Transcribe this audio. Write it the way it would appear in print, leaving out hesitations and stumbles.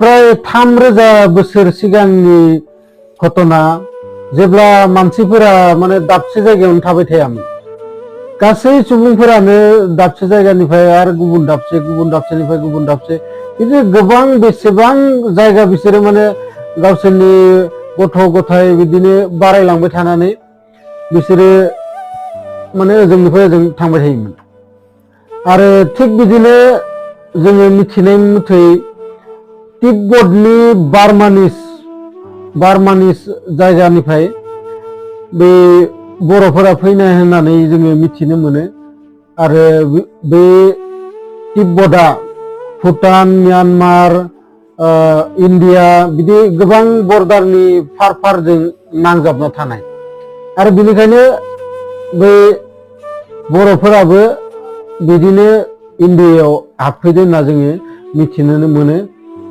प्राय 3000 बोसोर सिगांनि घटना जेब्ला मानसिफोरा माने दाबसे जायगायावनो थाबाय थायामोन गासै सुबुंफोरानो दाबसे जायगानिफ्राय आरो गुबुन दाबसेनिफ्राय गुबुन दाबसे बिदि गोबां बेसेबां जायगा बिसोरो माने गावसोरनि गथ' गथाय बिदिनो बारायलांबाय थानानै बिसोरो माने ओजोंनिफ्राय ओजों थांबाय थायोमोन आरो थिग बिदिनो जोङो मिथिनाय मथै तिब्बतनि बार्मानिस जायगानिफ्राय बे बर'फोरा फैनाय होननानै जोङो मिथिनो मोनो आरो बे तिब्बतआ भुटान म्यानमार इन्डिया बिदि गोबां बर्डारनि फारजों नांजाबना थानाय आरो बेनिखायनो बै बर'फोराबो बिदिनो इन्डियायाव हाबफैदों होनना जोङो मिथिनो मोनो।